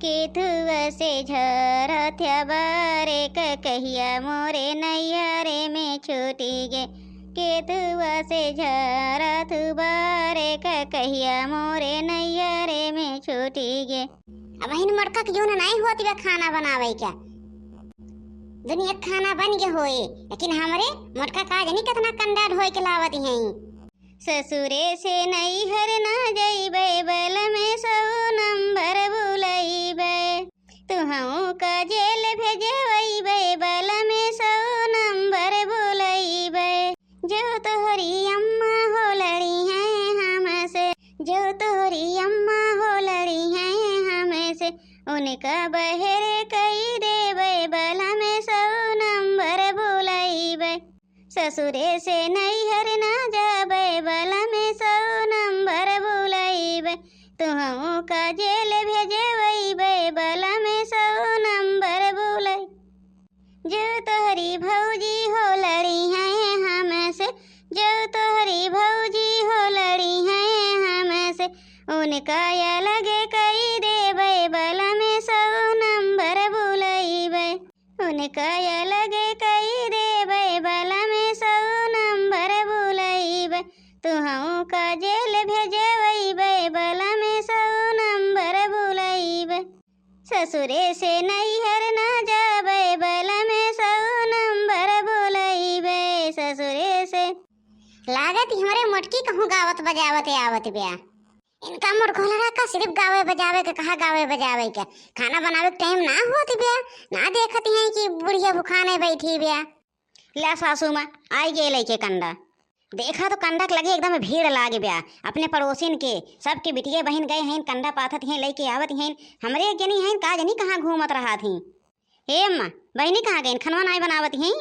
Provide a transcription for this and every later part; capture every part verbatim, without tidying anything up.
केथुआ से झरत बारे ककहिया मोरे नैहरे में छूटी गे। केथुआ से झरत बारे ककहिया मोरे नैहरे में छूटी गे। अबहिन मोटका के जौन नाई होत बा खाना बनावे के। दुनिया के खाना बन गे होए, लेकिन हमरे मोटका का जनी केतना कंडा ढोए के लावत हैं। ससुरे से नैहर ना जइबे, बलमे सौ नंबर बुलइबे। तुहूँ का जेल भेजवइबे, बलमे सौ नंबर बुलइबे। जो तोहरी अम्मा हो लड़ी हैं हमसे, जो तोहरी अम्मा हो लड़ी हैं हमसे, उनका बहरे कई देबे, बलमे सौ नंबर बुलइबे। ससुरे से नैहर ना जाबे, बलमे सौ नंबर बुलइबे। तुहूँ का जेल भेजवइबे, बलमे सौ नंबर बुलइ। जो तोहरी भौजी हो लड़ी हैं हमसे, जो तोहरी भौजी हो लड़ी हैं हमसे, उनका अलग कई देबे, बलमे सौ नंबर बुलइबे। उनका अलग कई देबे, बलमे सौ नंबर बुलइबे। तुहूँ का जेल भेजवइबे, बलमे सौ नंबर बुलइबे। ससुरे से नैहर ना जाबे, बलमे सौ नंबर बुलइबे। ससुरे से लागत ही हमरे मोटकी कहूँ गावत बजावत आवत बिया। इनका मुड़कोहलरा का सिर्फ गावे बजावे के, कहा गावे बजावे के, खाना बनावे के टाइम ना होत बिया, ना देखत हैं कि बुढ़िया भुखाने बैठी बिया। ल्या सासू माँ, आई गे लइके कंडा। देखा तो कंडा के लगे एकदम भीड़ लाग बिया, अपने पड़ोसिन के सबके बिटिया बहिन गए हैं, कंडा पाथत हैं, लइके आवत हैं। हमरे एक जनी हैं, का जनी कहाँ घूमत रहत हैं। हे अम्मा, बहिनी कहाँ गइन, खनवा नाई बनावत हैं?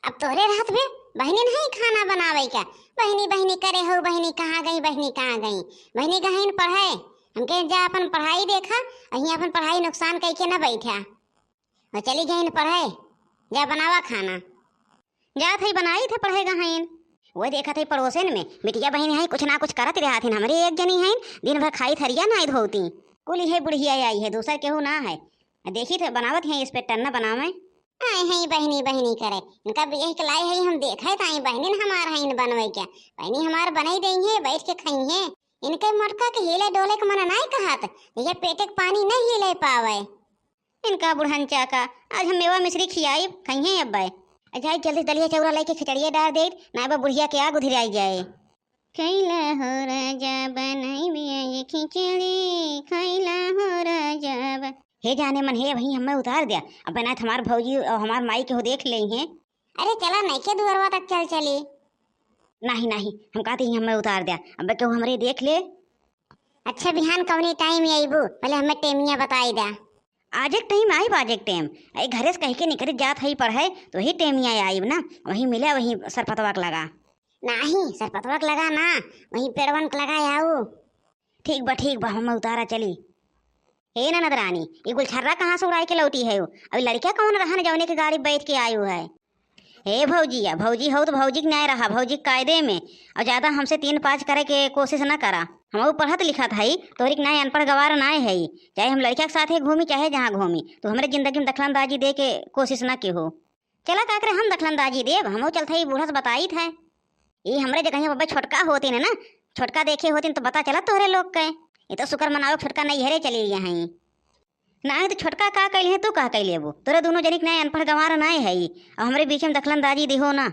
अब तोहरे रहत बे, बहिनी नहीं खाना बनावे का। बहिनी, बहिनी करे हो, बहिनी कहाँ गई, बहिनी कहाँ गई? बहिनी गइन पढ़े। हमके जा अपन पढ़ाई देखा, अहीं अपन पढ़ाई नुकसान कइके न बैठा। और चली गइन पढ़े, जा बनावा खाना। जात है बनाई थे पढ़े गहन। वो देखत है पड़ोसन में बिटिया बहिन हैं, कुछ ना कुछ करत रहत हैं। हमरे एक जनी हैं, दिन भर खाई थरिया नाई धोती। कुल इहे बुढ़िया आई है, दूसर केहू ना है। देखी थे बनावत हैं, इस पे टन्ना बनावे। आए हैं बहिनी, बहिनी करे। इनका बियाह के लाई है, हम देखे ताई बहिनिन हमार हैं बनवे के। बहिनी हमार बनाई देई है, बैठ के खाई है। इनके मोटका के हिले डोले के मन नाई कहत, ये पेटे के पानी नहीं हिले पावे। इनका बुढ़ंचा का आज हम मेवा मिश्री खियाई, खाई हैं अब बाय। जाई जल्दी दलिया चौरा लेके खिचड़िया डार दे, ना बा बुढ़िया के आग उधिराई जाए। खैला हो राजा बनाई बिया ये खिचड़ी, खैला हो राजा बा-, हे जाने मन, हे वहीं हमें उतार दिया। अब ना हमार भौजी और हमार माई के हो देख ले हैं। अरे चला, नइखे दुअरवा तक चल चली। नहीं, नहीं, हम कहते ही हमें उतार दिया, अब केहू हमरे देख ले। अच्छा, बिहान कौनी टाइम अइबू, पहले हमें टेमिया बताई दा। आज एक टाइम आइब, आज एक टाइम। ए घरे से कह के निकल जात हई पढ़े, तो वही टेमिया आइब ना, वही मिले, वही सरपतवा के लगा। नहीं, सरपतवा के लगा ना, वही पेड़वन के लगा आऊ। ठीक बा, ठीक बा, हम उतारा चली। हे ननद रानी, ई गुलछर्रा कहाँ से उड़ाई के लौटी है? अभी लड़का कौन रहन जौने के गाड़ी बैठ के आयु है? हे भौजिया, भौजी हो तो भौजी के न्याय रहा, भौजी के कायदे में। और ज्यादा हमसे तीन पाँच करे के कोशिश ना करा। हम पढ़त लिखत हई, तोहरी के न्याय अनपढ़ गवार नाय हई। चाहे हम लड़का के साथे घूमी, चाहे जहाँ घूमी, तो हमरे जिंदगी में दखलंदाजी दे के कोशिश ना के हो। चला का करे, हम दखलंदाजी देब, हमहू चलत हई, बूढ़ा से बताइत है। ई हमरे जगहिया बब्बे छोटका होतिन ना, छोटका देखे होतिन तो बता चलत तोहरे लोग के। ई तो शुक्र मनाओ छोटका नैहरे चली गया हैं। नाहीं तो छोटका का कैली है, तू का कैले अबू? तोरे दोनों जनी के नाहीं अनपढ़ गंवार नाहीं है, अब हमरे बीच में दखलंदाजी दिहो ना।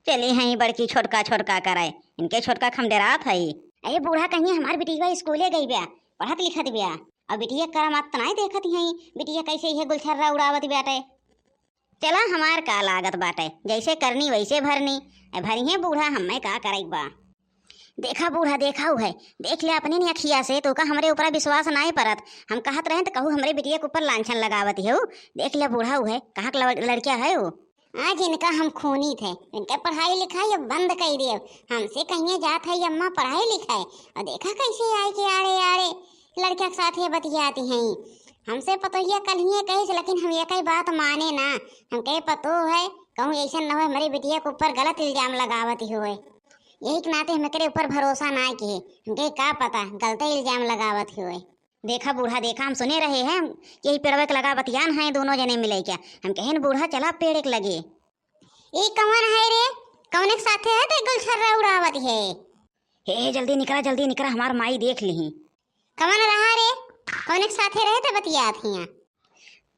चली हैं बड़की छोटका छोटका कराए, इनके छोटका के हम डेरात है। अरे बूढ़ा कहीं हमार बिटिया स्कूले गई ब्या, पढ़त लिखत ब्या, अब बिटिया करामात तो नाहीं देखत हैं, बिटिया कैसे ये गुलछर्रा उड़ावत ब्याटे। चला, हमार का लागत बाटे, जैसे करनी वैसे भरनी। ए, भरिहे बूढ़ा, हम्मे का करइक बा। देखा बूढ़ा, देखा उ है, देख ले अपने ने अखिया से, तोका हमरे ऊपरा विश्वास नाय परत। हम कहत रहे त कहू हमरे बिटिया के ऊपर लांछन लगावत है उ। देख ले बूढ़ा, उ है, कहाँ के लड़-, लड़किया है उ। आज इनका हम खूनी थे, इनके पढ़ाई लिखाई अब बंद कर दिए। हमसे कहिए जात है अम्मा पढ़ाई लिखाई, और देखा कैसे आए के आड़े आड़े लड़किया के साथे बतियाती हैं। हमसे पतोहिया कल ही कहिस, लेकिन हम एक ही बात माने ना। हम कहे पतो है, कहूँ ऐसा न हो हमरे बिटिया के ऊपर गलत इल्जाम लगावत ही होए। यही के नाते हम एकरे ऊपर भरोसा ना किए। हम कहे का पता गलते इल्जाम लगावत ही होए। देखा बूढ़ा, देखा, हम सुने रहे हैं कि यही पेड़वे के लगा बतियान है दोनों जने मिले क्या। हम कहेन बूढ़ा चला पेड़ के लगे। ई कवन है रे? कवने के साथे है ते गुलछर्रा उड़ावत है? हे, हे, जल्दी निकरा, जल्दी निकरा, हमार माई देख लिही। कवन रहा रे? कवने के साथे रहे ते बतियात हिया?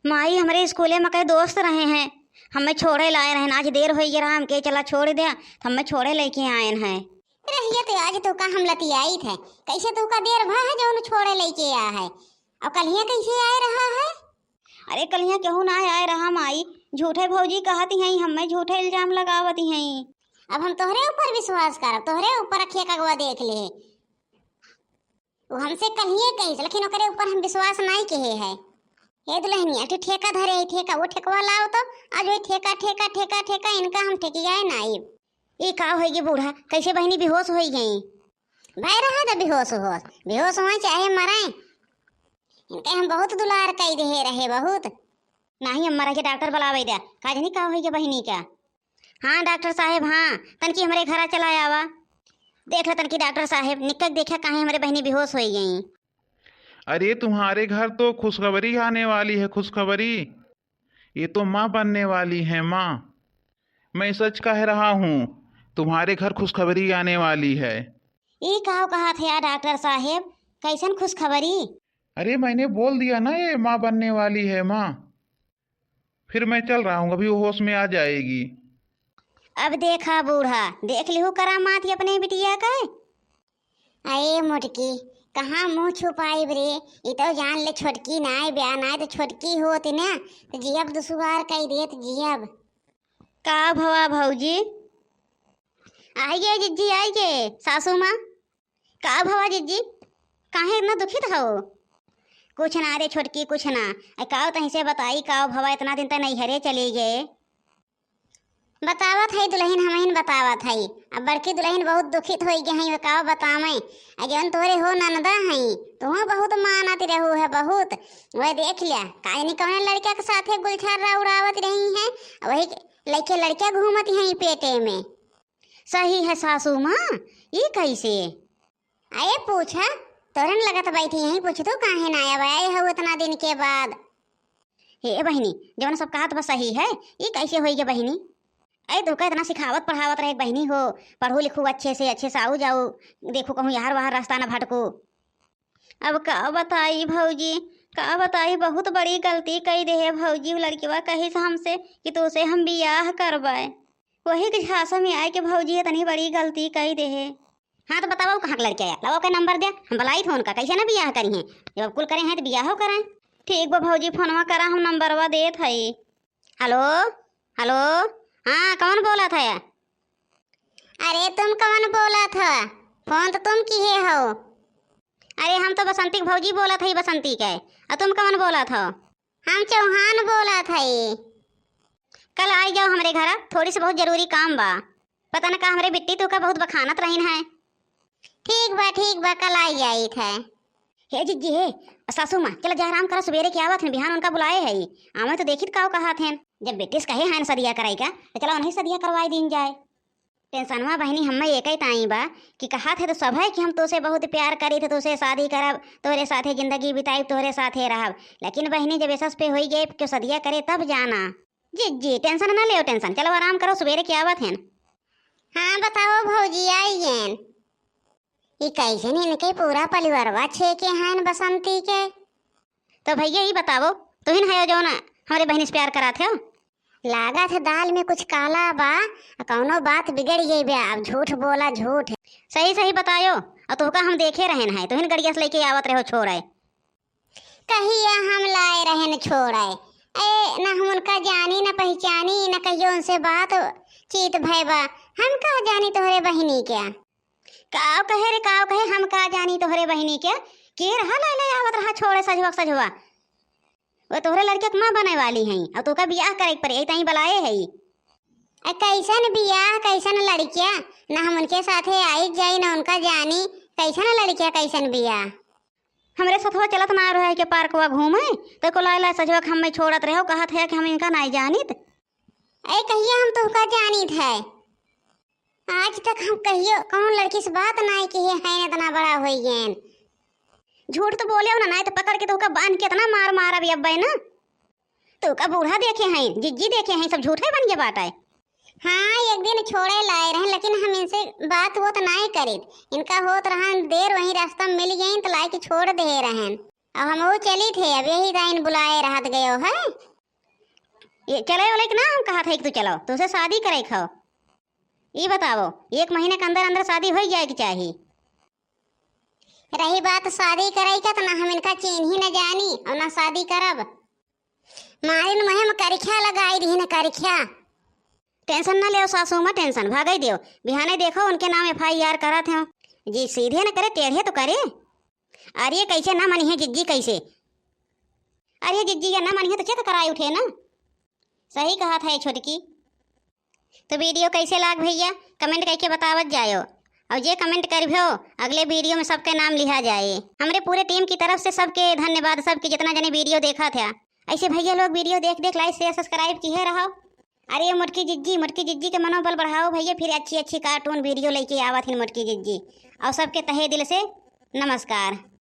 माई, हमरे स्कूले में कई दोस्त रहे हैं, हमें छोड़े लाए रहे, आज देर होई गया रहा, हमके चला छोड़ दे, तो हमें छोड़े लेके आए हैं। रहिए तो आज तो का हम लतियाई थे, कैसे तो का देर भा है जौन छोड़े लेके आ है, और कल हिया कैसे आए रहा है? अरे कल हिया केहू ना आए रहा माई, झूठे भौजी कहती हैं, हमें झूठे इल्जाम लगावती हैं। अब हम तोहरे ऊपर विश्वास करब, तोहरे ऊपर अखिया कगवा देख ले। वो हमसे कल हिये कही, लेकिन ओकरे ऊपर हम विश्वास नाई किहे है। ए दुल्हनिया, एक ठे ठेका धरे है, ठेका, वो ठेकवा लाओ तो। आज वही ठेका, ठेका, ठेका, ठेका, इनका हम ठेकियाए नाई। ई का होई गे बूढ़ा, कैसे बहिनी बेहोश होई गई? भाई रहा तो बेहोश होश, बेहोश होए चाहे मरे, इनके हम बहुत दुलार कई दे रहे, बहुत। नाही, अम्मा रह के डॉक्टर बुलावे दे, का जानी का होई गे बहिनी का। हाँ डॉक्टर साहेब, हाँ, तनकी हमरे घरा चला आवा। देख ले तनकी डॉक्टर साहेब, निकल के देखा काहे हमरे बहिनी बेहोश होई गई। अरे, तुम्हारे घर तो खुशखबरी आने वाली है, खुशखबरी। ये तो माँ बनने वाली है, माँ। मैं सच कह रहा हूँ, तुम्हारे घर खुशखबरी आने वाली है। ई काव कहा थे यार डॉक्टर साहेब, कैसन खुशखबरी? अरे, मैंने बोल दिया ना, ये माँ बनने वाली है, माँ। फिर मैं चल रहा हूँ, अभी वो होश में आ जाएगी। अब देखा बूढ़ा, देख लिहू करामात ही अपने बिटिया का। अरे मोटकी, कहाँ मुँह छुपाइब रे? ई तो जान ले छोटकी नाय ब्या, नाय तो छोटकी होत ना, तो जियब दुसुआर कई देत जियब। का भवा भौजी? आई गे जिज्जी, आई गे सासू माँ। का भवा जिज्जी, काहे इतना दुखित हो? कुछ ना रे छोटकी, कुछ ना। ए, काव तहीं से बताई, काव भवा इतना दिन तक नैहरे चली गए। बतावत है दुल्हन, हमहिन बतावत है। अब बड़की दुल्हन बहुत दुखित होई गई हैं, वो काव बतावे। आ जौन तोरे हो ननदा हैं, तुहो बहुत मानत रहू है बहुत। वह देख लिया, का जानी कौन लड़का के साथे गुलछर्रा उड़ावत रही हैं, वही लइके लड़का घूमत हैं पेटे में। सही है सासू माँ, ई कैसे? अरे पूछा, तोरन लगत बैठी यहीं पूछ तू काहे ना आया आए हो इतना दिन के बाद? हे बहिनी, जवन सब कहत बा सही है, ई कैसे होई गे बहिनी? अरे तोका इतना सिखावत पढ़ावत रहे बहिनी हो, पढ़ू लिखू अच्छे से, अच्छे से आऊ जाऊ, देखू कहूँ यार वाहर रास्ता न भटकू। अब का बताई भौजी, का बताई, बहुत बड़ी गलती कई दे है भौजी। उ लड़कवा कहिस हमसे कि तोसे हम बियाह करबे, वही के झांसा में आए के भौजी इतनी बड़ी गलती कई दे है। हाँ तो बतावा, उ कहाँ के लड़का है? लावा ओके नंबर दे, हम बुलाई थे उनका, कैसे ना बियाह करी हैं जब अब कुल करे हैं तो बियाहो करें। ठीक बा भौजी, फोनवा करा, हम नंबरवा देत हई। हेलो, हेलो, हाँ कौन बोलत है? अरे तुम कौन बोलत हो? फोन तो तुम किहे हो। अरे हम तो बसंती के भौजी बोलत हई, बसंती के। और तुम कौन बोलत हो? हम चौहान बोलत हई। कल आई जाओ हमरे घर, थोड़ी सी बहुत जरूरी काम बा। पता न का हमरे बिट्टी तू का बहुत बखानत रहीन है। ठीक बा, ठीक बा, कल आई जाइत है। हे जिज्जी हे, सासू माँ, चला जा आराम करा, सुबेरे के आवत हैं, बिहान उनका बुलाए है। आवे तो देखित काव कहत हैं। जब बेटी से कहे हैं न सदिया कराई का, तो चला उन्हीं सदिया करवाई दीन जाए। टेंशनवा बहिनी हम्मे एकै ताई बा कि कहत है तो सब है कि हम तोसे बहुत प्यार करी थे, तोसे शादी करब, तोहरे साथे जिंदगी बिताई, तोहरे साथे रहब। लेकिन बहिनी जब एसस पे होई गए, क्यों सदिया करे तब जाना। जिज्जी, टेंशन ना लेओ, टेंशन। चलो आराम करो, सुबेरे के आवत हैं। हाँ, बताओ भौजी, आई गेन। ई कैसे इनके पूरा परिवारवा छेके हैं बसंती के? तो भैया, ई बताओ, तुहिन है जौन हमरे बहिनी से प्यार करात हो? लागत है दाल में कुछ काला बा, कौनो बात बिगड़ गई बा। अब झूठ बोला, झूठ। सही सही बतायो, और तोहका हम देखे रहन है, तुहिन गड़िया से लेके आवत रहो छोड़े। कहिया हम लाए रहन छोड़े? ए, न हम उनका जानी, न पहचानी, न कहियो उनसे बात चीत भय बा। हम का जानी तोहरे बहिनी के? काव कहे रे, काव कहे, हम का जानी तोहरे बहिनी के? के रहा लाए लाए आवत रहा छोड़े सजवा सजवा? वो तोहरे लड़के के माँ बने वाली हैं, और तोका बियाह करे के पड़े, यही ताई बुलाए है। ए, कैसन बियाह, कैसन लड़किया? न हम उनके साथे आई जाई, न उनका जानी। कैसन लड़किया, कैसन बियाह? हमरे सथवा चलत ना रहे के पार्कवा घूमे, तो को लाए लाए सजवा के हमें छोड़त रहे, कहत है कि हम इनका नहीं जानित। ए, कहिया हम तोहका जानित है? आज तक हम कहियो कौन लड़की से बात नहीं किहे हैं, इतना बड़ा होई गेन। झूठ तो बोलेउ ना, नाहीं तो पकड़ के तोहका बांध के इतना मार मारब अब्बे ना। तोहका बूढ़ा देखे हैं, जिज्जी देखे हैं, सब झूठे बन गए बाटे। हाँ, एक दिन छोड़े लाए रहन, लेकिन हम इनसे बात होत नाहीं करित। इनका होत रहन देर, वहीं रास्ता में मिल गइन तो लाए के छोड़ दे रहन। अब हम वो चलित है, अब यही दाइन बुलाए रहत गयो है। ये चले वाले के ना हम कहत है कि तू चलो, तुझसे शादी करे खाओ। ई बताओ, एक महीने के अंदर अंदर शादी हो जाए के चाही। रही बात शादी करे का, तो ना हम इनका चीन्ही न जानी और ना शादी करब। मारिन मुहे में करिख्या लगाई रही न करिख्या। टेंशन न लेव सासू माँ, टेंशन भागई देव। बिहाने देखो उनके नाम एफ आई आर करत हैं। जी सीधे न करे, टेढ़े तो करे। अरे कैसे ना मनिहे जिज्जी, कैसे? अरे जिज्जी या ना मनिहे तो चेक कराए उठे ना। सही कहत है छोटकी। तो वीडियो कैसे लाग भैया, कमेंट करके बतावत जायो। और जे कमेंट करभ्यो, अगले वीडियो में सबके नाम लिहा जाए। हमरे पूरे टीम की तरफ से सबके धन्यवाद, सबके जितना जने वीडियो देखत है। ऐसे भैया लोग वीडियो देख देख लाइक शेयर सब्सक्राइब किहे रहो। अरे मोटकी जिज्जी, मोटकी जिज्जी के मनोबल बढ़ाओ भैया, फिर अच्छी अच्छी कार्टून वीडियो लेके आवत हिन मोटकी जिज्जी। और सबके तहे दिल से नमस्कार।